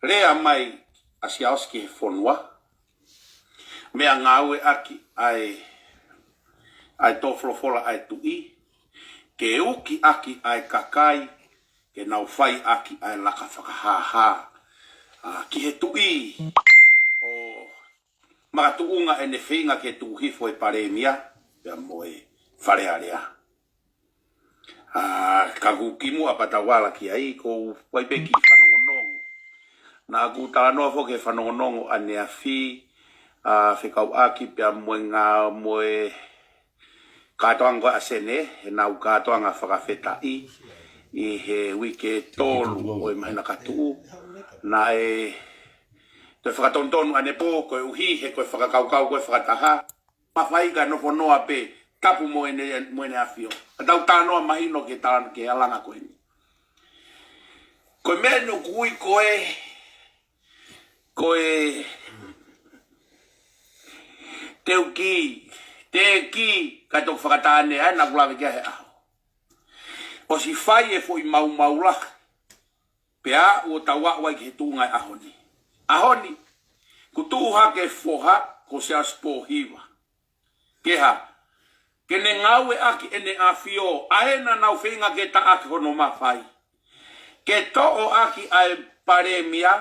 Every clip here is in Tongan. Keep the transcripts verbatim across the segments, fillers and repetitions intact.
Lea mai ʻa Siaosi ki he fonua, meʻangāueʻaki ʻa e, ʻa e tō folofola ʻa e tuʻi, ke ukiʻaki ʻa e kakai, ke nau faiʻaki ʻa e laka fakahāhā, ʻa, ki he tuʻi ʻo makatuʻunga ʻene feinga ke tuʻu hifo e palēmia, pea mo e Fale Alea. ʻA, ka ʻoku kimuʻa pea tau ala ki ai, ʻoku ou fai pē kiʻi fanongonongo. Naʻa ku talanoa foki he fanongonongo ʻaneafi, ʻa, fekauʻaki pea mo e ngā, mo e kātoanga ko ē ʻa Sene, heʻenau kātoanga fakafetaʻi, ʻi he uike tolu ʻo e māhina ka tuʻu. Naʻe toe fakatonutonu ʻanepō, koeʻuhi he ko e fakakaukau ko ē fakataha, mafai ka nofo noa pē, tapu mo ʻEne, mo ʻEne ʻAfio. Ka tau talanoa mahino ke tala ke alanga ko eni. Ko e meʻa ʻoku ui ko e, ko e teukī, tēkī, ka toki fakatāne ai naʻa ku lave ki ai he ʻaho. ʻOsi fai e foʻi maumau lahi, pea ʻoku tau aʻu ai ki he tuʻunga e ʻaho ni. ʻAho ni, kuo tuʻu hake e foha ko Siaosi Pōhiva. Ke hā, ke ne ngāueʻaki ʻEne ʻAfio, ʻa ē naʻa nau feinga ke taʻaki hono mafai. Ke toʻoʻaki ʻa e palēmia,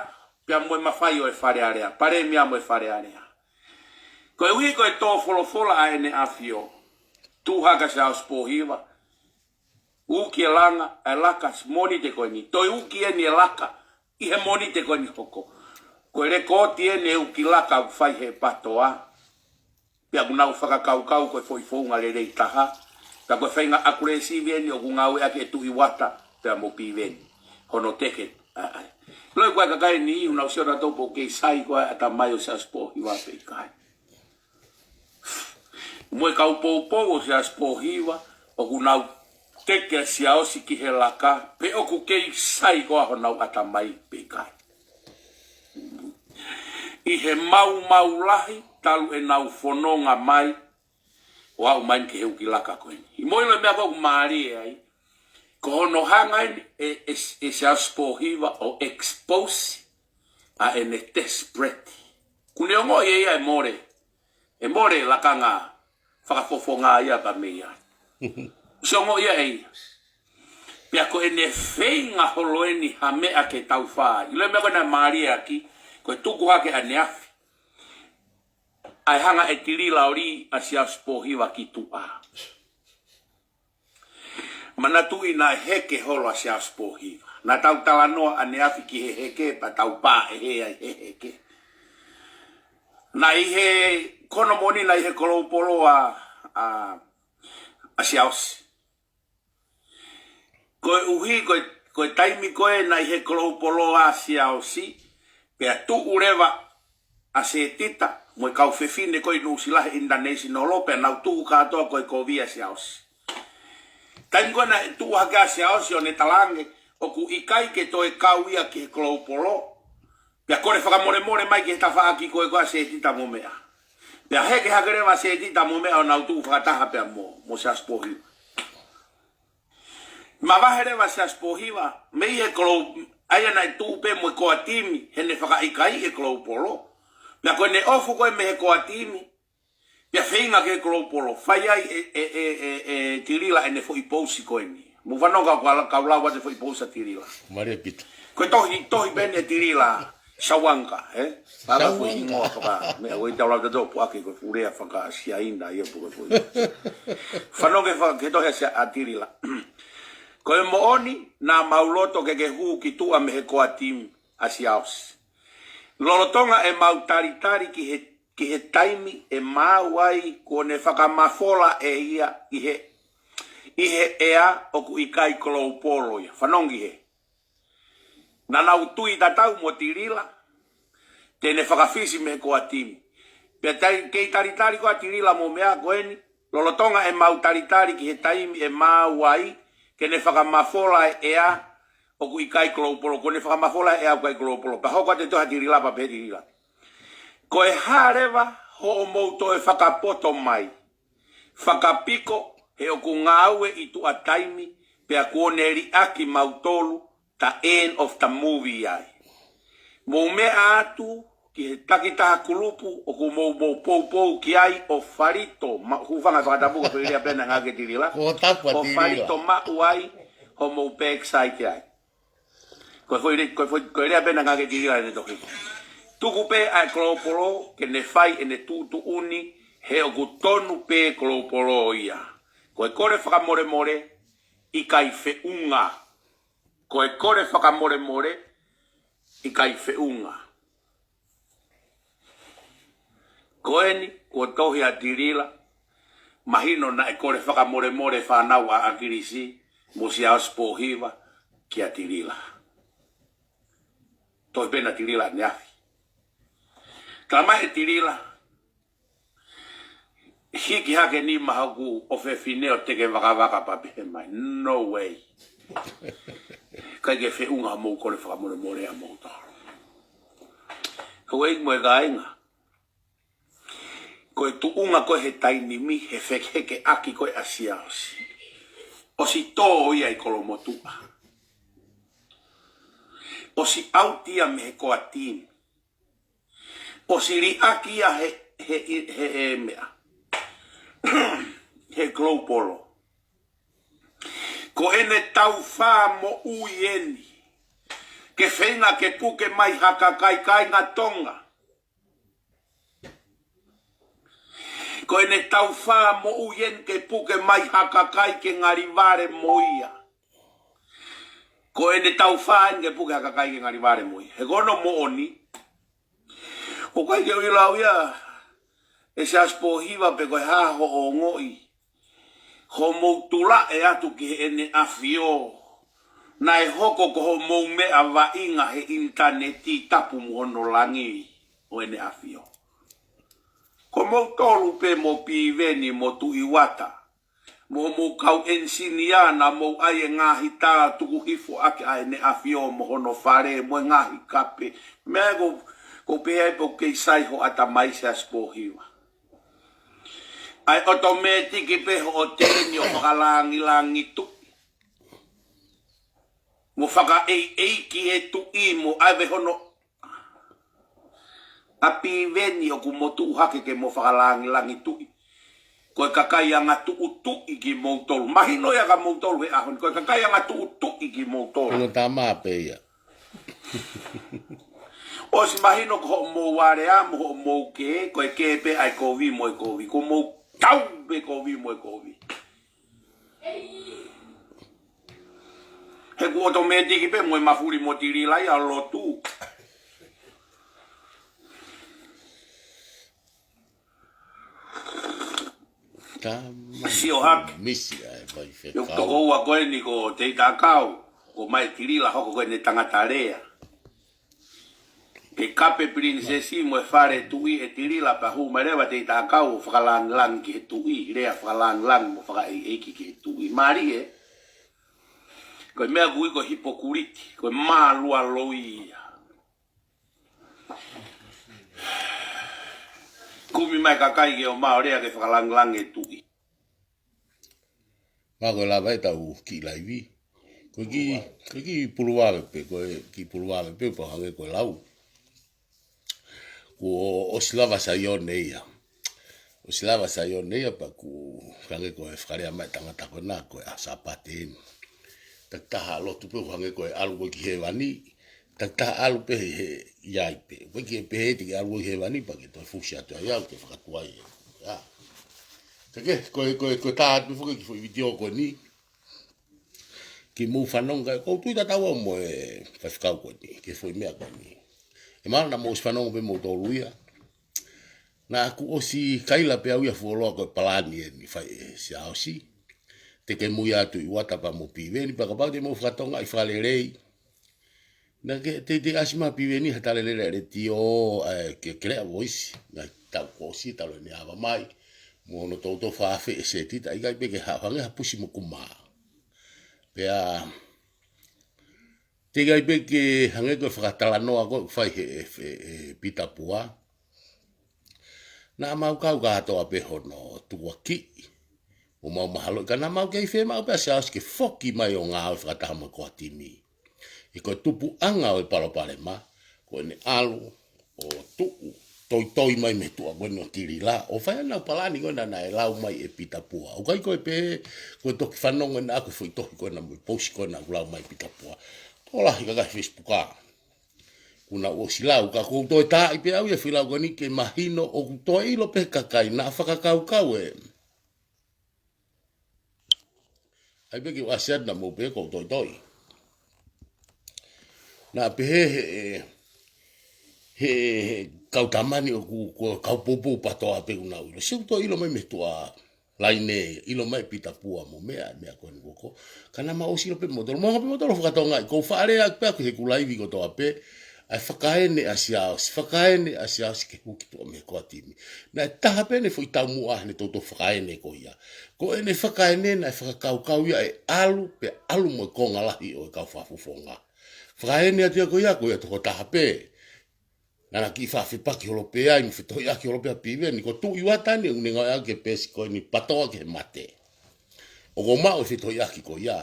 pea mo e mafai ʻo e Fale Alea. Palēmia mo e Fale Alea. Koeʻuhi ko e tō folofola ʻa ʻEne ʻAfio, tuʻu hake ʻa Siaosi Pōhiva, uki e langa, e laka, Mōnite ko eni. Toe uki eni e laka, ʻi he Mōnite ko eni hoko. Ko e lekooti eni e uki laka ʻoku fai he PATOA. Pea ʻoku nau fakakaukau ko e foʻi founga lelei taha. Pea ko e feinga ʻakulesivi eni ʻoku ngāueʻaki ʻe Tuʻi Uata, pea mo Piveni. Hono teke, ʻa, ʻa. Loi ko e kakai ni, ʻoku nau sio nautolu pe ʻoku kei sai ko ē ʻatamai ʻo Siaosi Pōhiva pe ʻikai. Mo e kau poupou ʻo Siaosi Pōhiva, ʻoku nau teke ʻa Siaosi ki he laka, pe ʻoku kei sai ko ē honau ʻatamai pe ʻikai. ʻI he maumau lahi, talu ʻenau fononga mai, ʻo aʻu mai ki he uki laka ko eni. ʻI mo ʻilo e meʻa ko ē ʻoku mālie ai, ko hono hanga eni ʻe, ʻe, ʻe Siaosi Pōhiva ʻo expose ʻa ʻene desperate. Kuo ne ongoʻi ʻe ia e mole. E mole lakanga fakafofonga ia ka mei ai. ʻOsi ongoʻi ia ʻe ia. Pea ko ʻene feinga holo eni ha meʻa ke tau fai. ʻIlo e meʻa ko ē naʻe mālie ʻaki, ko e tuku hake ʻaneafi ʻa e hanga ʻe Tilila ʻo lī ʻa Siaosi Pōhiva ki tuʻa. Manatuʻi naʻe heke holo ʻa Siaosi Pōhiva. Naʻa tau talanoa ʻaneafi ki he heke pea tau pā ʻe he ai he heke. Naʻe ʻi he, ko hono moʻoni naʻe ʻi he koloupolo ʻa, ʻa, ʻa Siaosi. Koeʻuhi, ko e, ko e taimi ko ē naʻe ʻi he koloupolo ʻa Siaosi, pea tuʻu leva ʻa Setita, mo e kau fefine ko ē ʻi Nuʻusila he International, pea nau tuʻu kātoa ko e kovi ʻa Siaosi. Taimi ko ē naʻe tuʻu hake ʻa Siaosi ʻo ne talaange, ʻoku ʻikai ke toe kau ia ki he koloupolo, pea kole fakamolemole mai ki he tafaʻaki ko ē ko ē ʻa Setita mo meʻa. Pea heke hake leva ʻa Setita mo meʻa ʻo nau tuʻu fakataha pea mo, mo Siaosi Pōhiva. Mavahe leva ʻa Siaosi Pōhiva, mei he kolou, ʻa ia naʻe tuʻu pē mo e koa timi, heʻene fakaʻikaiʻi e koloupolo. Pea ko ʻene ʻofa ko ē mei he koa timi, pea feinga ki he koloupolo. Fai ai ʻe, ʻe, ʻe, ʻe, ʻe Tilila ʻene foʻi pousi ko eni. Mou fanongo ka u kau lau atu e foʻi pousi ʻa Tilila. Mālie Pita. Ko e tohi, tohi pē eni ʻe Tilila. Sawanka, ē? Pala ko Sawanka. Hingoa faka, meʻa ko ē tau lau tautolu puʻaki ko e fuʻu lea faka-Siaina ia pe ko e foʻi. Fanongo ki he faka, ki he tohi ʻa Sia-, ʻa Tilila. Ko e moʻoni, naʻa mau loto ke ke hū ki tuʻa mei he koa timi ʻa Siaosi. Lolotonga ʻemau talitali ki he, ki he taimi ʻe maau ai kuo ne fakamafola ʻe ia ʻi he, ʻi he ʻea ʻoku ʻikai koloupolo ia. Fanongo ki he. Naʻa nau tui tatau mo Tilila, te ne fakafisi mei he koa timi. Pea tai, kei talitali ko ē ʻa Tilila mo meʻa ko eni, lolotonga ʻemau talitali ki he taimi ʻe maau ai, ke ne fakamafola e ʻea ʻoku ʻikai koloupolo, kuo ne fakamafola e ʻea ʻoku ʻikai koloupolo. Pea hoko atu e tohi ʻa Tilila pea pehē ʻe Tilila. Ko e hā leva hoʻomou toe fakapoto mai. Fakapiko he ʻoku ngāue ʻi tuʻa taimi, pea kuo ne liʻaki mautolu, the end of the movie ai. Mou meʻa atu ki he takitaha kulupu ʻoku mou, mou poupou ki ai ʻo falito, ma, hūfanga he fakatapu ko e lea pē ʻa Ngāue ʻa Tilila. Ko e tapu ʻa ʻO Tilila. Falito maʻu ai homou backside ai. Ko e foʻi le-, ko e foʻi, ko e lea pē ʻa Ngāue ʻa Tilila ʻene tohi. Tuku pē ʻa e kolopolo ke ne fai ʻene tuʻutuʻuni he ʻoku tonu pē kolopolo ia. Ko e kole fakamolemole, ʻikai feʻunga. Ko e kole fakamolemole, ʻikai feʻunga. Ko eni, kuo tohi ʻa Tilila, mahino naʻe kole fakamolemole fānau ʻa ʻAkilisi mo Siaosi Pōhiva kia Tilila. Tohi pē ʻa Tilila ʻaneafi. Talamai ʻe Tilila, hiki hake nima hoku ʻofefine ʻo teke vakavaka pea pehē mai. No way. ʻIkai ke feʻunga hoʻomou kole fakamolemole ʻamoutolu. Houʻeiki mo e kāinga. Ko e tuʻunga ko ē he taimi ni, he fekehekeʻaki ko ē ʻa Siaosi. ʻOsi tō ia ʻi Kolomotuʻa. ʻOsi ʻauti ia mei he core team. ʻOsi liʻaki ia he, he, he, he meʻa. He kolopolo. Ko ʻene taufā moʻui eni. Ke feinga ke puke mai ha kakai, kāinga Tonga. Ko ʻene taufā moʻui eni ke puke mai ha kakai ke ngali vale mo ia. Ko ʻene taufā eni ke puke ha kakai ke ngali vale mo ia. He ko hono moʻoni, ʻoku ʻikai ke u ʻilo au ia, ʻe Siaosi Pōhiva, pe ko e hā hoʻo ongoʻi. Hoʻomou tulaʻi atu ki heʻene ʻAfio. Naʻe hoko ko hoʻomou meʻa vaʻinga he ʻinitaneti tapu mo hono langi ʻo ʻEne ʻAfio. Ko moutolu pē mo Piveni mo Tuʻi Uata. Mo hoʻomou kau ʻenisinia naʻa mou ʻai e ngaahi tā tuku hifo ʻaki ʻa ʻEne ʻAfio mo hono fale mo e ngaahi kape. Meʻa ko, ko pehē ai pē ʻoku kei sai ho ʻatamai Siaosi Pōhiva. ʻA e ʻotomētiki pē hoʻo tēni ʻo fakalangilangi tuʻi. Mo fakaʻeiʻeiki e tuʻi mo ʻave hono ʻa Piveni ʻoku mo tuʻu hake ke mo fakalangilangi tuʻi. Ko e kakai angatuʻu tuʻi kimoutolu. Mahino ia kia moutolu he ʻaho ni. Ko e kakai angatuʻu tuʻi kimoutolu. Hono tama pē ia. ʻOsi mahino ko hoʻomou alea mo hoʻomou kē, ko e kē pē ʻa e kovi mo e kovi. Ko mou tau pē kovi mo e kovi. He kuo ʻotomētiki pē mo e mafuli mo Tilila ia ʻo lotu. Tama. Sio hake. Misi ai, vai fekau. Io, tokoua ko eni ko Teita ʻAkau, ko mai Tilila hoko ko ʻene tangata lea. Ke kape pilinisesi mo e fale tuʻi ʻe Tilila pea hū mai leva Teita ʻAkau ʻo fakalangilangi ki he tuʻi, lea fakalangilangi mo fakaʻeiʻeiki ki he tuʻi. Mālie, ko e meʻa ʻoku ui ko e hipokuliti, ko e mālualoi ia. Kumi mai kakai ke ō mai ʻo lea ke fakalangilangi e tuʻi. Ma ko e lava e tau kiʻi laivi. Ko e kiʻi, ko e kiʻi puluvave pē, ko e kiʻi puluvave pē, pau hangē ko e lau. Kuo ʻosi lava Saione ia. ʻOsi lava Saione ia pea ʻoku hangē ko e fakalea mai tangata ko ena ko e ʻaho Sāpate eni. Takitaha lotu pē hangē ko e ʻalu ko ē ki hēvani. Takitaha ʻalu pē he, he ʻi ai pē. Ko e kiʻi pehē te ke ʻalu ki hēvani pea ke toe fusi atu ai au ke fakatuai. ʻIa. Ka ke, ko e, ko e, ko e tā atu foki ki he foʻi vitiō ko eni. Ke mou fanongo, ka ʻoku ou tui tatau au mo e faifekau ko eni, ki he foʻi meʻa ko eni. ʻE mahalo naʻa mou ʻosi fanongo pē moutolu ia. Naʻa ku ʻosi kaila pē au ia fuoloa ko e palani eni fai ʻe Siaosi. Te ke mui atu ʻi Uata pea mo Piveni, pea kapau te mou fakatonga ʻi fakalelei. Naʻa ke teitei ʻasi mai Piveni ha tala lelei ʻa e letiō, ʻa e ke, ke lea voisi, ngaahi tau kuo ʻosi talu ʻene ava mai, mo hono toutou fakaafeʻi e setita, ʻikai pē ke ha, hangē ha pusi mo kuma. Pea, teʻeki ai pē ke hangē ko e fakatalanoa ko ē fai he, he, he Pita Pua. Naʻa mau kau kātoa pē hono tukuakiʻi. ʻO mau mahalo, ka naʻa mau kei fiemaʻu pē ʻa Siaosi ke foki mai ʻo ngāue fakataha mo e core team. ʻI ko e tupuʻanga ʻo e palopalema, ko ʻene ʻalu ʻo tuʻu toitoi mai mei tuʻa ko eni ʻo Tilila, ʻo fai ʻenau palani ko ena naʻe lau mai ʻe Pita Pua. ʻOku ʻikai ko e pehē, ko e toki fanongo ena ʻaku e foʻi tohi ko ena mo e post ko ena ʻoku lau mai ʻe Pita Pua. Tokolahi kakai Facebook ʻa. Kuo nau ʻosi lau, ka ʻoku ou toe taaʻi pē au ia e foʻi lau ko eni ke mahino ʻoku toe ʻilo pē kakai naʻa fakakaukau ē. ʻAi pē ke u ʻasi atu naʻa mou pehē ʻoku ou toitoi. Naʻa pehē he, he, he, he kau tamani ʻoku, ko e kau poupou PATOA pē ʻoku nau ʻilo. Sio ʻoku toe ʻilo mai mei tuʻa laine, ʻilo mai ʻe Pita Pua mo meʻa, meʻa ko eni kuo ko. Ka naʻa ma ʻosi ʻilo pē moutolu. Mo hanga pē moutolu ʻo fakatonga ʻi ko fale ʻaki pē ʻaki he ʻeku laivi kotoa pē. ʻA e fakaene ʻa Siaosi, fakaene ʻa Siaosi ke hū ki tuʻa mei he core team. Naʻe taha pē ʻene foʻi taumuʻa heʻene toutou fakaene ko ia. Ko ʻene fakaene naʻe fakakaukau ia ʻe ʻalu, pea ʻalu mo e konga lahi ʻo e kau fakafofonga. Fakaene atu ia ko ia, ko ia tokotaha pē. Naʻa na kiʻi faʻa fepaki holo pē ai, mo fetohiʻaki holo pē ʻa Piveni, ko Tuʻi Uata eni, ʻoku ne ngāueʻaki e peesi ko eni PATOA ki he mate. ʻOku ou maʻu e fetohiʻaki ko ia.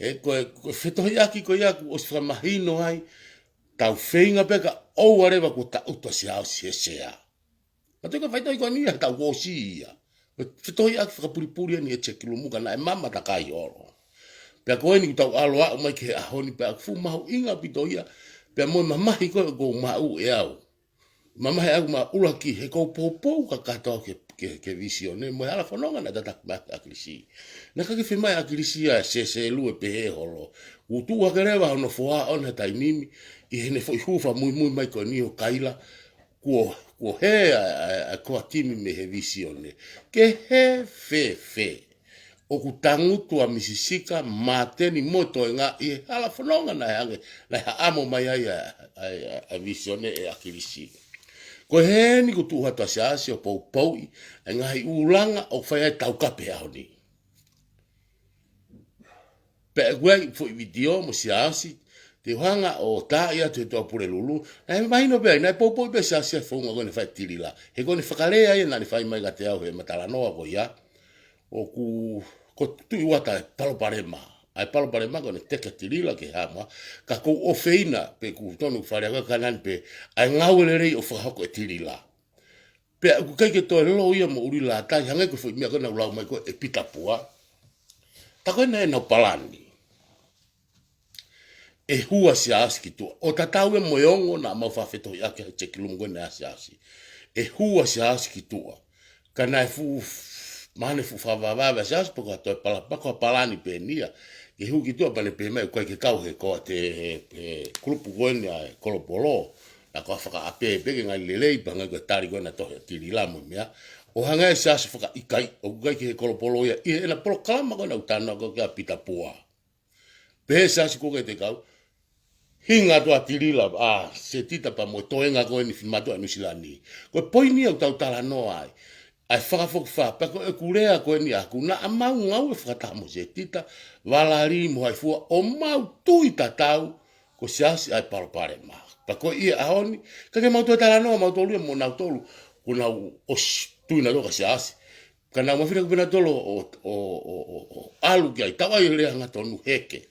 ʻE, ko e, ko e fetohiʻaki ko ia, kuo ʻosi fakamahino ai, tau feinga pē ka ʻoua leva kuo taʻutu ʻa Siaosi he sea. Ka toe ka faitoʻi ko eni ia, tau kuo ʻosi ia. Ko e fetohiʻaki fakapulipuli eni ʻe Seki Lumuka naʻe mamata kai holo. Pea ko eni kuo tau ʻalu ʻo aʻu mai ki he ʻaho ni pea ʻoku fuʻu mahuʻinga ʻaupito ia. Pea mo e mamahi ko ē ʻoku ou maʻu ʻe au. Mamahi ʻaku ma ʻuluaki he ʻoku ou poupou kakato au ki he, ki he, ki he Visione, mo e hala fononga naʻe tataki mai ʻe ʻAkilisi. Naʻe ʻikai ke fai mai ʻe ʻAkilisi ia e sēsēlue pehē holo. Kuo tuʻu hake leva hono foha ʻona he taimi ni, ʻi heʻene foʻi hū fakamuimui mai ko eni ʻo kaila, kuo, kuo hē ʻa, ʻa, ʻa e core team mei he Visione. Ke hē fēfē. ʻOku tangutu ʻa Misi Sika, Māteni mo Toenga ʻi he hala fononga naʻe hangē, naʻe haʻamo mai ai ʻa, ʻa, ʻa, ʻa e Visione ʻe ʻAkilisi. Ko e heni kuo tuʻu atu ʻa Siaosi ʻo poupouʻi ʻa e ngaahi ʻulungaanga ʻoku fai ai e taukape he ʻaho ni. Pea ʻoku ʻi ai e foʻi vitiō mo Siaosi, te u hanga ʻo taaʻi atu he Toa Pulelulu, naʻe mahino pē ai, naʻe poupouʻi pē ʻe Siaosi ʻa e founga ko eni ʻe fai ʻe Tilila. He ko ʻene fakalea ia naʻa ne fai mai kiate au heʻema talanoa ko ia, ʻoku, ko Tuʻi Uata e palopalema. ʻA e palopalema ko ʻene teke ʻa Tilila ki he Haʻamoa, ka ʻoku ou ʻofeina, pea ʻoku tonu fale ʻa ka kanani pē, ʻa e ngāue lelei ʻoku fakahoko ʻe Tilila. Pea ʻoku ʻikai ke toe lōloa ia mo Uli Lātai, hangē ko e foʻi meʻa ko ena naʻe lau mai ko ē ʻe Pita Pua. Tā ko ena ʻenau palani. ʻE hū ʻa Siaosi ki tuʻa. ʻO tatau ia mo e ongo naʻa mau faʻa fetohiʻaki he chat room ko ena ʻa Siaosi. ʻE hū ʻa Siaosi ki tuʻa. Ka naʻe fuʻu, mahalo naʻe fuʻu fakavavevave ʻa Siaosi pe ko ha toe pala, pe ko ha palani pē eni ia. Ke hū ki tuʻa pea ne pehē mai ʻoku ʻikai ke kau he ko ē he, he kulupu ko eni ʻa e Kolopolo. Naʻa ko ha fakaʻapē pē ke ngali lelei pea hangē ko e tali ko ena ʻa e tohi ʻa Tilila mo e meʻa. ʻO hangē ʻa Siaosi fakaʻikaiʻi, ʻoku ʻikai ke he Kolopolo ia, ʻi heʻena polokalama ko ena ʻoku talanoa ko ē kia Pita Pua. Pehē ʻe Siaosi ko ē kiate au, hinga atu ʻa Tilila, ʻa Setita pea mo Toenga ko eni fimatu ʻa Nuʻusila ni. Ko e poini ia ʻoku tau talanoa ai. ʻA e fakafokifā, pea ko ʻeku lea ko eni ʻaku, naʻa mau ngāue fakataha mo Setita, Valali mo Haifua, ʻo mau tui tatau, ko Siaosi ʻa e palopalema. Pea ko ia ʻaho ni, ka ke mau toe talanoa, mautolu ia mo nautolu, kuo nau ʻosi tui nautolu kia Siaosi. Ka naʻa mau fili ʻaku pē nautolu ʻo, ʻo, ʻo, ʻo, ʻo ʻalu ki ai, tau ʻai e lea hangatonu heke.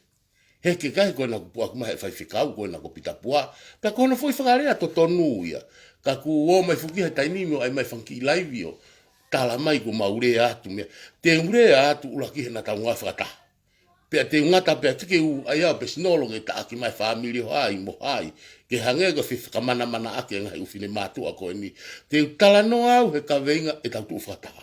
Heke kae ko ena kuo puʻaki mai he faifekau, ko ena ko Pita Pua. Pea ko hono foʻi fakalea totonu ia. Ka kuo ō mai foki he taimi ni ʻo ʻai mai e fanga kiʻi laivi ʻo tala mai kuo mau lea atu meʻa. Te u lea atu ʻuluaki he naʻa tau ngāue fakataha. Pea te u ngata pea te ke u ʻai au personal ke taʻaki mai e fāmili ʻo hai mo hai. Ke hangē ko e fefakamanamanaʻaki e ngaahi ʻū finemātuʻa ko eni. Te u talanoa au he kaveinga ʻetau tuʻu fakataha.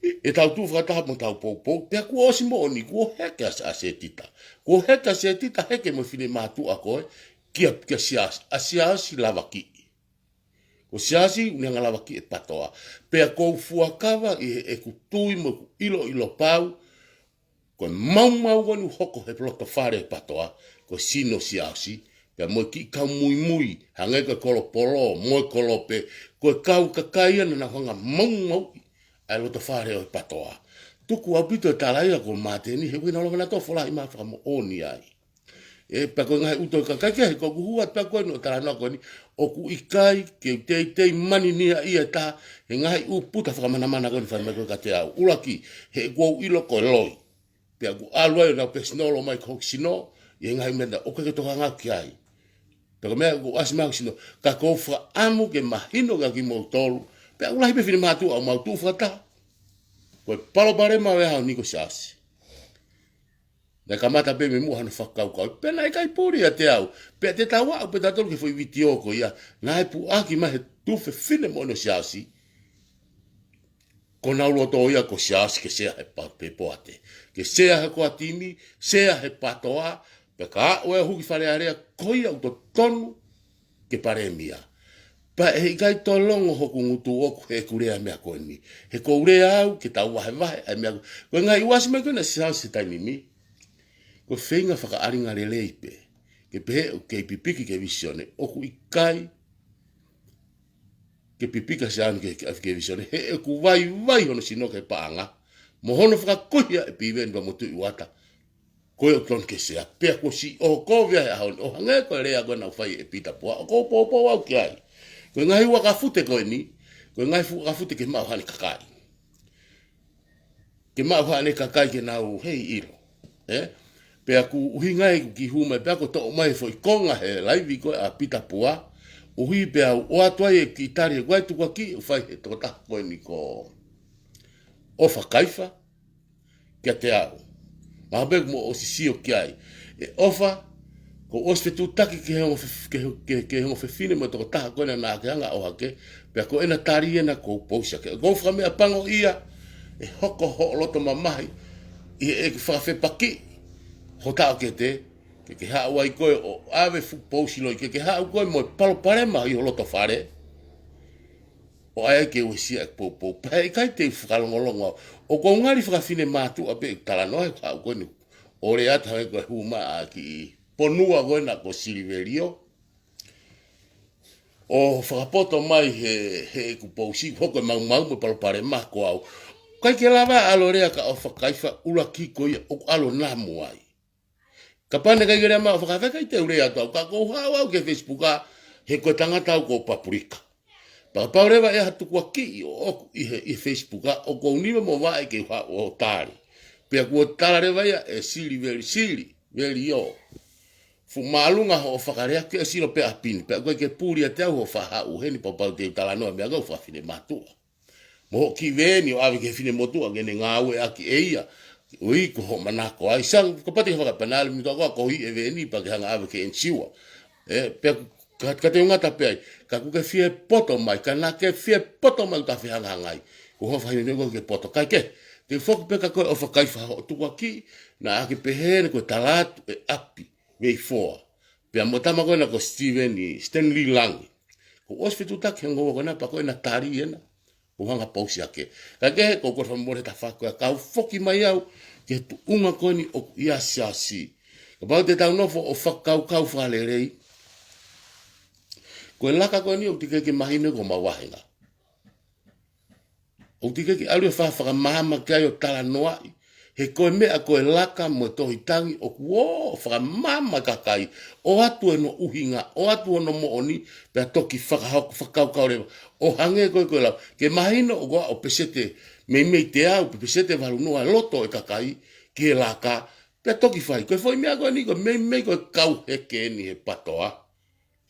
ʻE, ʻetau tuʻu fakataha mo ʻetau poupou, pea kuo ʻosi moʻoni, kuo heke ʻa, ʻa Setita. Kuo heke ʻa Setita, heke mo e finemātuʻa ko ē, kia, kia Siaosi, ʻa Siaosi lavakiʻi. Ko Siaosi, ʻoku ne hanga lavakiʻi e PATOA. Pea ʻoku ou fuakava ʻi heʻeku tui mo ʻeku ʻiloʻilo pau, ko e maumau ko eni ʻoku hoko he loto fale ʻo e PATOA, ko e sino ʻo Siaosi, pea mo e kiʻi kau muimui, hangē ko e Kolopolo, mo e Kolope, ko e kau kakai ia naʻa nau hanga maumauʻi ʻa e loto fale ʻo e PATOA. Tuku ʻaupito e tala ia ko Māteni, he ʻoku ʻikai ke na lava nautolu ʻo folahi mai ha fakamoʻoni ai. ʻE, pea ko e ngaahi ʻū tohi kakai kehe, ko ʻeku hū atu pea ko eni ʻo talanoa ko eni, ʻoku ʻikai ke u teitei manini ia ʻe taha, he ngaahi ʻū puta fakamanamana ko eni ʻoku fai mai ko ē kiate au. ʻUluaki, he ʻoku ou ʻilo ko e loi. Pea ʻoku ʻalu ai ʻo nau personal mai ki hoku sino, ʻi he ngaahi meʻa naʻa ʻoku ʻikai ke u tokanga ki ai. Pea ko e meʻa ʻoku ʻasi mai ʻoku sino, ka ʻoku ou fakaʻamu ke mahino kia kimoutolu. Pea ʻoku lahi pē finemātuʻa ʻoku mau tuʻu fakataha. Ko e palopalema ʻo e ʻaho ni ko Siaosi. Naʻe kamata pē mei muʻa hano fakakaukau. Pea naʻe ʻikai puli ʻiate au. Pea te tau aʻu pē tautolu ki he foʻi vitiō ko ia. Naʻe puʻaki mai he tuofefine moʻoni ʻo Siaosi. Ko ʻenau loto ia ko Siaosi ke sea he pa-, pe poate. Ke sea he koa timi, sea he patoa, pea ka aʻu ʻo huki Fale Alea, ko ia ʻoku totonu ke palēmia. Pea ʻe ʻikai tolongo hoku ngutu ʻoku heʻeku lea meʻa ko eni. He ʻoku ou lea au ke tau vahevahe ʻa e meʻa ko. Ko e ngaahi ʻū ʻasi mai ko ena Siaosi he taimi ni. Ko e feinga fakaʻalinga lelei pē. Ke pehē ʻoku kei pipiki ki he vīsone. ʻOku ʻikai ke pipiki ʻa Siaosi ki he, ki he, ki he vīsone. He ʻoku vaivai hono sino ki he paʻanga. Mo hono fakakuihi ʻa e Piveni pea mo Tuʻi Uata. Ko ia ʻoku totonu ke sea. Pea kuo ʻosi ʻohovia he ʻaho ni. ʻO hangē ko e lea ko ena ʻoku fai ʻe Pita Pua. ʻOku ou poupou au ki ai. Ko e ngaahi uakafute ko eni. Ko e ngaahi fuʻu uakafute ke maʻu haʻane kakai. Ke maʻu haʻane kakai ke nau heiʻilo. ʻE? Pea ʻoku ʻuhinga ia ʻeku kiʻi hū mai pea ʻoku toʻo mai e foʻi konga he laivi ko ē ʻa Pita Pua. ʻUhi pea u ʻoatu ai e kiʻi tali he kuai tukuakiʻi ʻoku fai he tokotaha ko eni ko ʻOfa Kaifa. Kiate au. Mahalo pē kuo mou ʻosi sio ki ai. ʻE ʻOfa, kuo u ʻosi fetuʻutaki ki he ongo fe-, ki he, ki he, ki he ongo fefine mo e tokotaha ko ena naʻa ke hanga ʻo ʻohake, pea ko ena tali ena kuo u pousi hake. ʻOku ou fakameʻapango ia, ʻe hoko hoʻo loto mamahi, ʻi heʻeku fakafepakiʻi ho taʻokete, ke ke haʻu ai koe ʻo ʻave fuʻu pousi loi, ke ke haʻu koe mo e palopalema ʻi ho loto fale. ʻO ʻai ke uesia e poupou. Pea ʻikai te u fakalongolongo au. ʻOku ou ngali fakafinemātuʻa pē ʻeku talanoa he ʻoku ou koni. ʻO lea atu hangē ko e hū mai ʻa e kiʻi ponua ko ena ko Silivelio. ʻO fakapoto mai he, heʻeku pousi, hoko e maumau mo e palopalema ko au. ʻIkai ke lava ʻa e ʻalu ʻo lea kia ʻOfa Kaifa ʻuluaki ko ia ʻoku ʻalu ʻo namu ai. Kapau naʻe ʻikai ke lea mai ʻOfa Kaifa ʻikai te u lea atu au, ka ʻoku ou haʻu au ki he Facebook ʻa, he ko e tangata au ʻoku ou papulika. Pea kapau leva ʻe ʻi ai ha tukuakiʻi ʻoʻoku ʻi he, ʻi he Facebook ʻa, ʻoku ou nima mo vaʻe ke u haʻu ʻo tali. Pea kuo tala leva ia ʻe Sili Veli, Sili Veli ʻo. Fuʻu māʻolunga hoʻo fakalea ke sino pē ʻa Pini. Pea ʻoku ʻikai ke puli ʻiate au hoʻo faʻa haʻu heni pea pau te u talanoa meʻa ʻoku ou fakafinemātuʻa. Mo hoʻo kiʻi veeni ʻo ʻave ki he finemotuʻa ke ne ngāueʻaki ʻe ia. ʻUhi ko hoʻo manako ai. Sai, kapau te ke fakapanali mito ko kohi e veeni pea ke hanga ʻave ke ʻenisiua. ʻE, pea ka, ka te u ngata pē ai. Ka ʻoku ke fie poto mai, ka naʻa ke fie poto mai uta fehangahangai. Ko hoʻo fahine ko ke poto. Kae kehe, te u foki pē kia koe ʻOfa Kaifa hoʻo tukuakiʻi, naʻa ke pehē ni ko e tala atu e ʻapi, Veifoa. Pea mo e tama ko ena ko Steven ʻi Stanley Langi. Kuo u ʻosi fetuʻutaki he ongo ua ko ena pea ko ena tali ena. ʻO hanga pousi hake. Kae kehe, ʻoku ou kole fakamolemole he tafaʻaki ko ia ka u foki mai au ki he tuʻunga ko eni ʻoku ʻi ai ʻa Siaosi. Kapau te tau nofo ʻo fakakaukau fakalelei. Ko e laka ko eni ʻoku teʻeki ke mahino ko homau vāhenga. ʻOku teʻeki ke ʻalu ʻo fa-, fakamaama ki ai ʻo talanoaʻi. He ko e meʻa ko e laka mo e tohi tangi ʻoku ō ʻo fakamaama e kakai, ʻoatu ʻene ʻuhinga, ʻoatu hono moʻoni, pea toki fakahoko, fakakaukau leva. ʻO hangē ko e ko e lau, ke mahino ʻoku ʻaʻo peseti, meimei teau, pe peseti valu noa loto e kakai, ki he laka, pea toki fai. Ko e foʻi meʻa ko eni ko e meimei ko e kau heke eni he patoa.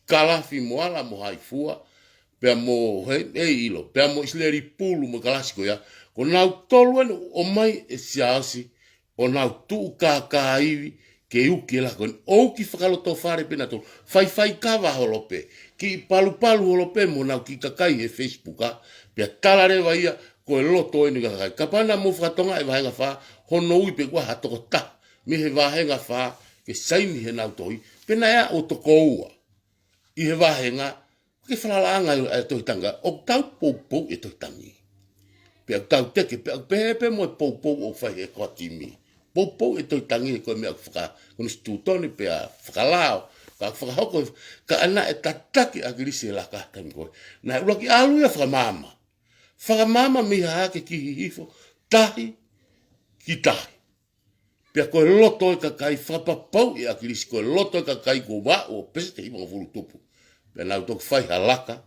Kalafi mo Ala mo Haifua, pea mo he, ʻe ʻilo, pea mo ʻIsileli Pulu mo e kalasi ko ia, ko nautolu eni ʻoku ʻomai ʻe Siaosi, ʻo nau tuʻu kākāivi, ke uki e laka ko eni, ʻo uki fakalotofale pē nautolu, faifai kava holo pē, kiʻi palupalu holo pē mo nau kiʻi kakai he Facebook ʻa, pea tala leva ia, ko e loto eni kakai. Kapau naʻa mou fakatokangaʻi e vāhenga fā, hono ui pē kuo ha tokotaha, mei he vāhenga fā, ke saini he nau tohi, pea naʻe ʻaʻo toko ua. ʻI he vāhenga, ke falalaʻanga ʻa e tohi tangi, ʻoku tau poupou e tohi tangi. Pea ʻoku tau teke, pea ʻoku pehē pē mo e poupou ʻoku fai he koa timi. Poupou e tohi tangi he ko e meʻa ʻoku faka-, konisitūtone pea fakalao, ka fakahoko, ka ʻa naʻe tataki ʻa ʻAkilisi e laka taimi ko ē. Naʻe ʻuluaki ʻalu ia fakamaama. Fakamaama mei Hahake ki Hihifo, tahi, ki tahi. Pea ko e loto e kakai fakapapauʻi ʻe ʻAkilisi ko e loto e kakai kuo vaʻu ʻo peseti hivangofulu tupu. Pea nau toki fai ha laka,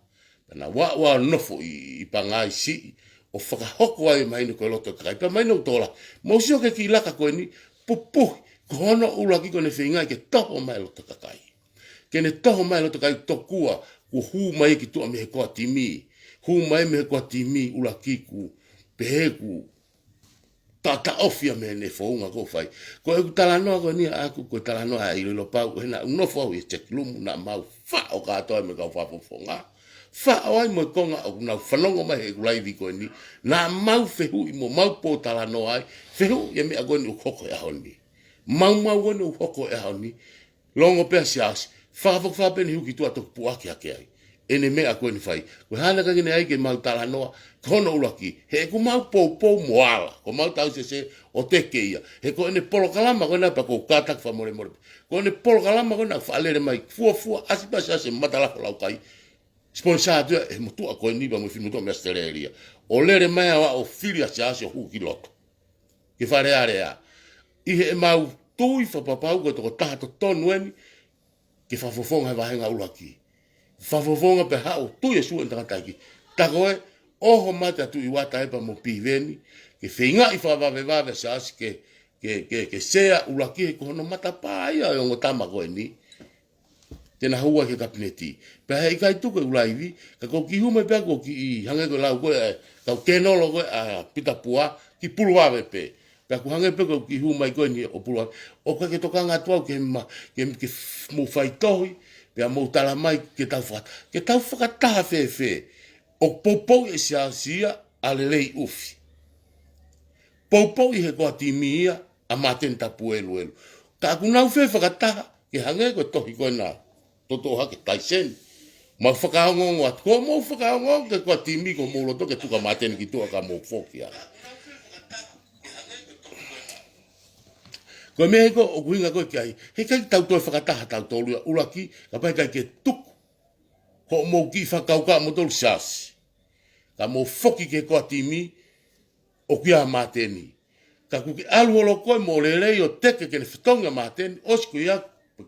pea nau vaʻu ʻo nofo ʻi, ʻi Pangai Siʻi, ʻo fakahoko ai mahino ko e loto e kakai. Pea mahino ʻoku tō lahi. Mou sio ki he kiʻi laka ko eni, pupuhi, ko hono ʻuluaki ko ʻene feinga ke toho mai loto e kakai. Ke ne toho mai loto kai tokua, kuo hū mai ki tuʻa mei he koa timi. Hū mai mei he koa timi ʻuluaki kuo pehē kuo taʻotaʻofi ia mei heʻene founga kuo fai. Ko ʻeku talanoa ko eni ʻaʻaku, ko e talanoa ʻa e ʻiloʻilo pau, he naʻa ku nofo au ʻi he chat room, naʻa mau faʻo kātoa mo e kau fakafofonga. Faʻo ai mo e konga ʻoku nau fanongo mai heʻeku laivi ko eni. Naʻa mau fehuʻi mo mau pōtalanoa ai, fehuʻi e meʻa ko eni ʻoku hoko he ʻaho ni. Maumau ko eni ʻoku hoko he ʻaho ni. Longo pē ʻa Siaosi, fakafokifā pē ʻene hū ki tuʻa toki puʻaki hake ai ʻene meʻa ko eni fai. Ko e hā naʻe ʻikai ke ne ʻai ke mau talanoa, ko hono ʻuluaki, he ʻoku mau poupou mo ala, ko mau tausese ʻo teke ia. He ko ʻene polokalama ko ena pea ʻoku ou kātaki fakamolemole. Ko ʻene polokalama ko ena faʻa lele mai, fuofua, ʻasi pē ʻa Siaosi he matalafa laukai. Sponsor atu ia ʻe he motuʻa ko eni pea mo e finemotuʻa mei ʻAositelēlia. ʻO lele mai ʻo aʻu ʻo fili ʻa Siaosi ʻo hū ki loto. Ke Fale Alea. ʻI heʻemau tui fakapapau ko e tokotaha totonu eni, ke fakafofonga he vāhenga ʻuluaki. Fakafofonga pea haʻu ʻo tui e sū ʻene tangataʻeiki. Tā ko e, ʻoho mate atu ʻi Uata ē pea mo Piveni, ke feingaʻi fakavavevave ʻa Siaosi ke, ke, ke, ke sea ʻuluaki he ko hono matapā ia ʻo e ongo tama ko eni. Te na hū ai ki he kapineti. Pea heʻikai tuku e ʻulaivi, ka ko e kiʻi hū mai pea ko e kiʻi hangē ko e lau ko ē, kau kenolo ko ē, ʻa Pita Pua, kiʻi pulu vave pē. Pea ʻoku hangē pē ko e kiʻi hū mai ko eni ʻo pulu vave. ʻOku ʻikai ke tokanga atu au ke ma, ke, ke f-, mou faitohi, pea mou tala mai ke tau faka-, ke tau fakataha fēfē. ʻOku poupou ʻe Siaosi ia ʻa Lelei ʻUfi. Poupou ʻi he koa timi ia ʻa Māteni Tapueluelu. Ka ʻoku nau fie fakataha, ke hangē ko e tohi ko ena. Toto hake Taiseni. Mau fakaongoongo atu. Ko mou fakaongoongo ke koa timi ko mou loto ke tuku ʻa Māteni ki tuʻa ka mou foki ai. Ko e meʻa ko ē ʻoku ʻuhinga ko ē ki ai. Heʻikai tau toe fakataha tautolu ia ʻuluaki, kapau heʻikai ke tuku. Ko mou kiʻi fakakaukau moutolu Siaosi. Ka mou foki ki he koa timi, ʻoku ʻia Māteni. Ka kuo ke ʻalu holo koe mo Lelei ʻo teke ke ne fetongi ʻa Māteni, ʻosi ko ia,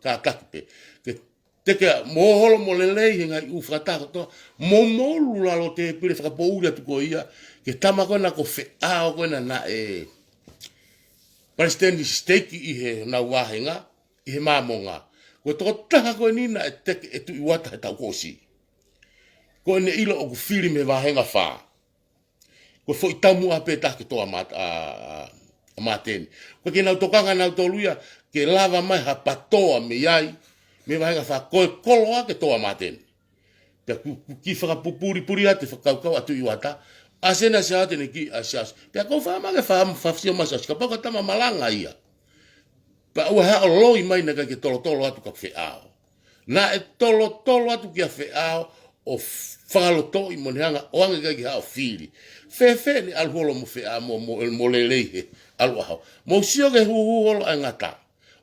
kātaki pē. Ke teke mo holo mo Lelei he ngaahi ʻū fakataha kotoa, mo mou lalo tēpile fakapoʻuli atu ko ia, ke tama ko ena ko Feʻao ko ena naʻe palesiteni siteiki ʻi he nau vāhenga, ʻi he Māmonga. Ko e tokotaha ko eni naʻe teke ʻe Tuʻi Uata he taʻu kuo ʻosi. Ko ʻene ʻilo ʻoku fili mei he vāhenga fā. Ko e foʻi taumuʻa pē taha ke tō ʻa Māt-, ʻa, ʻa, ʻa Māteni. Ko e ke nau tokanga nautolu ia, ke lava mai ha patoa mei ai, mei he vāhenga fā ko e koloa ke tō ʻa Māteni. Pea ku, ku kiʻi fakapupulipuli atu e fakakaukau ʻa Tuʻi Uata, ʻasi ʻena Siaosi ʻene kiʻi ʻa Siaosi. Pea kou faʻa mage faʻa, faʻa sio mai Siaosi, kapau ko e tama malanga ia. Pea ʻoua ʻe haʻo loi mai naʻe ʻikai ke tolotolo atu kia Feʻao. Naʻe tolotolo atu kia Feʻao ʻo fakalotoʻi mo ne hanga ʻo ʻoange ke ʻikai ke haʻo fili. Fēfē ʻene ʻalu holo mo Feʻao mo, mo, mo Lelei he ʻalu ʻaho. Mou sio ki he hūhū holo ʻa e ngata.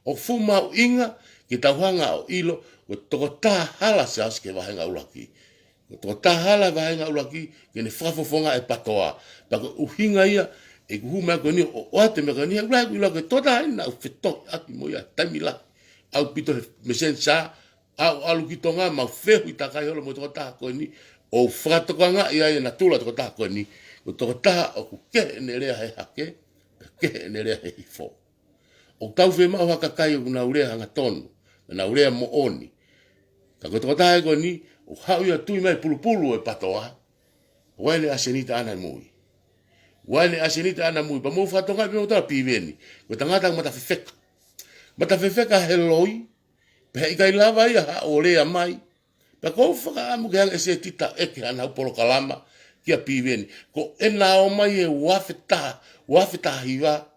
ʻOku fuʻu mahuʻinga ke tau hanga ʻo ʻilo, ko e tokotaha hala Siaosi ki he vāhenga ʻuluaki. Ko e tokotaha hala vāhenga ʻuluaki, ke ne fakafofonga e patoa. Pea ko e ʻuhinga ia, ʻeku hū mai ko eni ʻo ʻoatu e meʻa ko eni, he ʻoku lahi ʻeku ʻilo ko e tokotaha eni naʻa ku fetohiʻaki mo ia, taimi lahi. ʻAupito he messenger, ʻalu ki Tonga, mau fehuʻi takai holo mo e tokotaha ko eni, ʻo fakatokangaʻi ai e natula e tokotaha ko eni, ko e tokotaha ʻoku kehe ʻene lea he hake, kehe ʻene lea he hifo. ʻOku tau fiemaʻu ha kakai ʻoku nau lea hangatonu, nau lea moʻoni. Ka ko e tokotaha ko eni, ʻoku haʻu ia ʻo tui mai pulupulu e patoa, ʻoua ʻe ʻasenita ʻana mui. ʻOua ʻe ʻasenita ʻana mui, pea mou fakatokangaʻi pē mo tala Piveni. Ko e tangata mata fefeka. Mata fefeka he loi, pea heʻikai lava ia haʻo lea mai. Pea kou fakaʻamu ke hanga ʻe Setita ʻeke haʻanau polokalama kia Piveni. Ko ʻena ō mai he uafe taha, uafe taha hiva.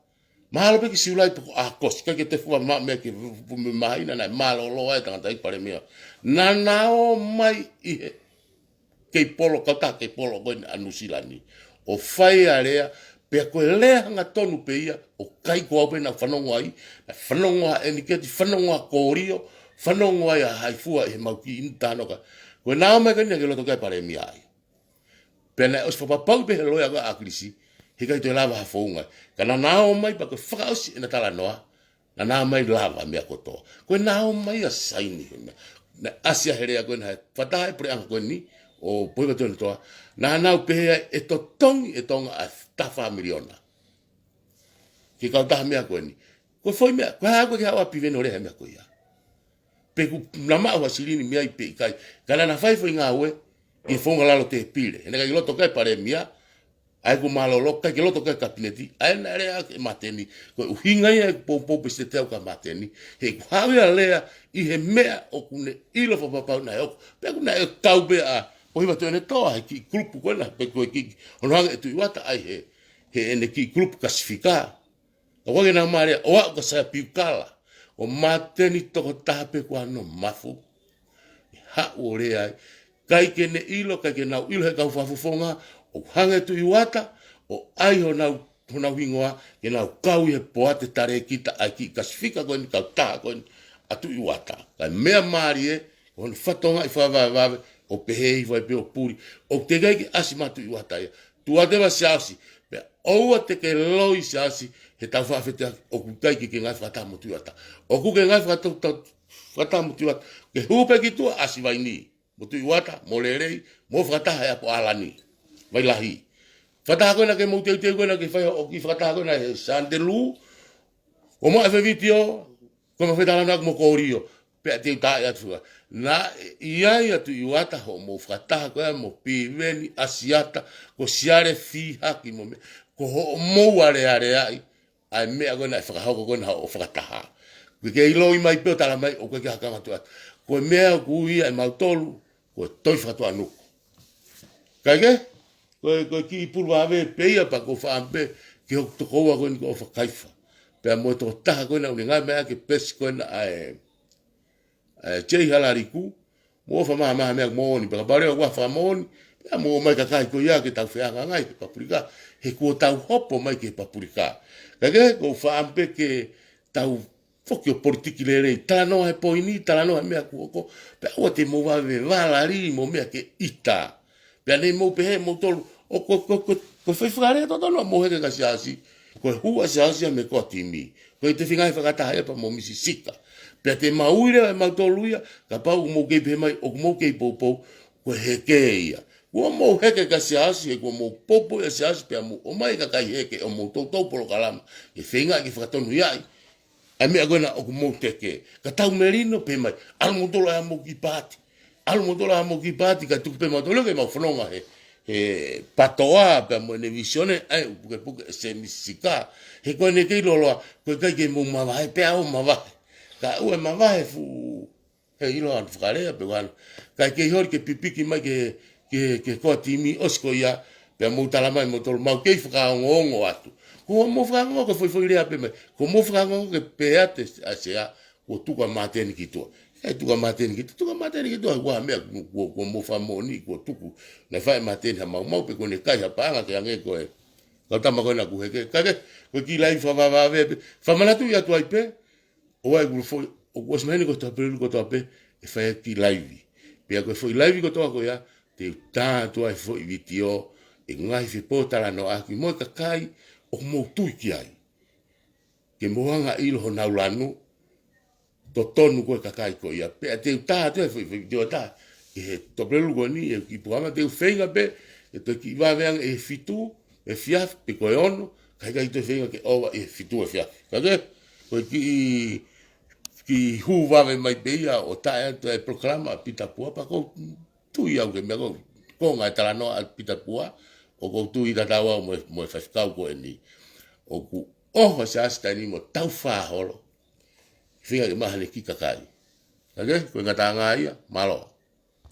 Mahalo pē ki Siulai pe ko ʻAokosi, ʻikai ke te fua ma-, meʻa ke fu-, fu-, me mahina naʻe mālōlō ai e tangataʻeiki palēmia. Naʻa na ō mai ʻi he kei polo, kautaha kei polo ko eni ʻa Nuʻusila ni. ʻO fai ʻa e lea, pea ko e lea hangatonu pē ia, ʻoku ʻikai ko au pē naʻa ku fanongo ai, naʻe fanongo ʻa ʻEniketi, fanongo ʻa Kolio, fanongo ai ʻa Haifua ʻi he mau kiʻi ʻinitanoka. Ko ʻena ō mai ko eni naʻe ʻikai loto ki ai e palēmia ai. Pea naʻe ʻosi fakapapauʻi pē he loea ko ē ʻa ʻAkilisi, heʻikai toe lava ha founga. Ka naʻa na ō mai pea ko e fakaʻosi ʻena talanoa, naʻa na ō mai lava meʻa kotoa. Ko ʻena ō mai ʻa Saini ko ena. Naʻe ʻasi ʻa e lea ko ena he fakataha e puleʻanga ko eni, ʻo Pohiva Tuʻiʻonetoa. Naʻa nau pehē ai ʻe totongi ʻe Tonga ʻa e taha fā miliona. Ki he kautaha meʻa ko eni. Ko e foʻi meʻa, ko e hā ko ē ke haʻu ʻa Piveni ʻo lea he meʻa ko ia. pe kuo na maʻu ha silini mei ai pe ʻikai. Ka naʻa na fai foʻi ngāue ʻi he founga lalo tēpile. He naʻe ʻikai ke loto ki ai e palēmia, ʻa ia kuo mālōlō, ʻikai ke loto ki ai e kapineti, ʻa ia naʻe lea ʻaki ʻe Māteni, ko e ʻuhinga ia ʻeku poupou pē sete au kia Māteni, he ʻoku haʻu ia ʻo lea ʻi he meʻa ʻoku ne ʻilo fakapapau naʻe hoko. Pea ʻoku naʻe kau pē ʻa Pohiva Tuʻiʻonetoa, he kiʻi kulupu ko ena, pe ko e kiʻi, hono hanga ʻe Tuʻi Uata ʻa ia he, heʻene kiʻi kulupu Kasifika. ʻOku ʻikai ke nau mālie, ʻo aʻu kia Saia Piukala. Ko Māteni tokotaha pē ko hono mafu. ʻE haʻu ʻo lea ai. ʻIkai ke ne ʻilo, ʻikai ke nau ʻilo he kau fakafofonga, ʻoku hanga ʻe Tuʻi Uata ʻo ʻai honau, honau hingoa, ke nau kau ʻi he poate talēkita ʻa e kiʻi Kasifika ko eni, kautaha ko eni ʻa Tuʻi Uata. Kae meʻa mālie, ko hono fatongia fakavavevave, ʻo pehē hifo ai pē ʻo puli. ʻOku teʻeki ai ke ʻasi mai Tuʻi Uata ia. Tuʻu atu ʻa Siaosi. Pea ʻoua te ke loi Siaosi, he tau fakafetuʻutaki, ʻoku ʻikai ke ke ngāue fakataha mo Tuʻi Uata. ʻOku ke ngāue fakataha, fakataha mo Tuʻi Uata. Ke hū pē ki tuʻa ʻa Sivaini, mo Tuʻi Uata, mo Lelei, mo fakataha ʻi ʻApo ʻAlani. Vai lahi. Fakataha ko ena ke mou teuteu ko ena ke fai hoʻo kiʻi fakataha ko ena he Santelū, ʻo maʻu e foʻi vitiō, ko e maʻu e foʻi talanoa ʻaku mo Kolio, pea te u taaʻi atu fua. Naʻe ʻi ai ʻa Tuʻi Uata hoʻomou fakataha ko ia mo Piveni, ʻAsiata, ko Siale Fihaki mo meʻa, ko hoʻomou alealeaʻi ʻa e meʻa ko ena ʻe fakahoko ko ena hoʻo fakataha. Ko e kei loi mai pē ʻo tala mai, ʻoku ʻikai ke hakanga Tuʻi Uata. Ko e meʻa ʻoku ui ia ʻe mautolu, ko e toi fakatuʻanuku. Kae kehe, ko e, ko e kiʻi pulu vave pē ia pea ʻoku ou faʻa pehē ki hoku tokoua ko eni ko ʻOfa Kaifa. Pea mo e tokotaha ko ena ʻoku ne ngāue mai ʻaki e pesi ko ena ʻa e, ʻa e Jay Halaliku, mou ʻofa maha maha meʻa moʻoni, pea kapau leva ʻoku ʻofa moʻoni, pea mou ō mai kakai ko ia ke tau fehangahangai ki he papulika, he kuo tau hopo mai ki he papulika. Kae kehe, ʻoku ou faʻa pehē ke tau foki ʻo politiki lelei, talanoa he poini, talanoa he meʻa kuo hoko, pea ʻoua te mou vave valali mo meʻa ke ʻita. Pea neʻi mou pehē moutolu, ʻoku, ko, ko, ko, ko e foʻi fakalea totonu ʻa mou heke kia Siaosi, ko e hū ʻa Siaosi ia mei he core team. Ko e te feinga ke fakataha ia pea mo Misi Sika. Pea te mau ui leva ʻe mautolu ia, kapau ʻoku mou kei pehē mai, ʻoku mou kei poupou, ko e heke ia. Kuo mou heke kia Siaosi, he kuo mou poupou ʻia Siaosi, pea mou ō mai kakai heke ʻo mou toutou polokalama, ke feinga ke fakatonuhiaʻi ʻa e meʻa ko ena ʻoku mou teke. Ka tau melino pē mai, ʻalu moutolu ʻa e mou kiʻi paati. ʻAlu moutolu ʻa e mou kiʻi paati, kae tuku pē mautolu ke mau fononga he, he PATOA, pea mo ʻene vīsone, ʻa e ʻū pukepuke ʻa Sēmisi Sika. He ko ʻene kei loloa, ko e ʻikai ke mou mavahe, pea ʻoku mavahe. Ka ʻoua ʻe mavahe fuʻu, he ʻilo ʻa e fakalea pe ʻoku ʻalu. Kae kei holi ke pipiki mai ke, ke, ke core team ʻosi ko ia, pea mou tala mai moutolu mau kei fakaongoongo atu. Ko hoʻomou fakaongoongo ko e foʻi foʻi lea pē mai. Ko hoʻomou fakaongoongo ke pehē atu ʻa e sea, kuo tuku ʻa Māteni ki tuʻa. ʻE tuku ʻa Māteni ki tuʻa, tuku ʻa Māteni ki tuʻa, ʻoku ʻi ai ha meʻa, kuo, kuo, kuo mou fakamoʻoni, kuo tuku. Naʻe fai ʻe Māteni ha maumau pe kuo ne kai ha paʻanga ke hangē ko e kau tama ko ena ʻoku heke. Kae kehe, ko e kiʻi laivi fakavavevave pē. Fakamanatu atu ai pē, ʻoua ʻe kuo foʻi, ʻoku ʻosi maheni ko e Tuʻapulelulu kotoa pē, ʻe fai e kiʻi laivi. Pea ko e foʻi laivi kotoa ko ia, te u tā atu ai e foʻi vitiō, ʻi he ngaahi fepōtalanoaʻaki mo e kakai ʻoku mou tui ki ai. Ke mou hanga ʻo ʻilo honau lanu, totonu ko e kakai ko ia. Pea te u tā atu e foʻi, foʻi vitiō tā. ʻI he Tuʻapulelulu ko eni, ʻi he kiʻi polokalama te u feinga pē, ʻe toe kiʻi vave ange ʻi he fitu, efiafi, pe ko e ono, kae ʻikai toe feinga ke ʻova ʻi he fitu efiafi. Kae kehe, ko e kiʻi, kiʻi hū vave mai pē ia ʻo tā atu e polokalama ʻa Pita Pua pea ʻoku ou tui au ki he meʻa ko ē, ko e ngaahi talanoa ʻa Pita Pua, ʻoku ou tui tatau au mo e, mo e faifekau ko eni. ʻOku ʻofa ʻa Siaosi taimi ni mo tau fāholo. Feinga ke maha ʻene kiʻi kakai. Kae kehe, ko e ngataʻanga ia, mālō.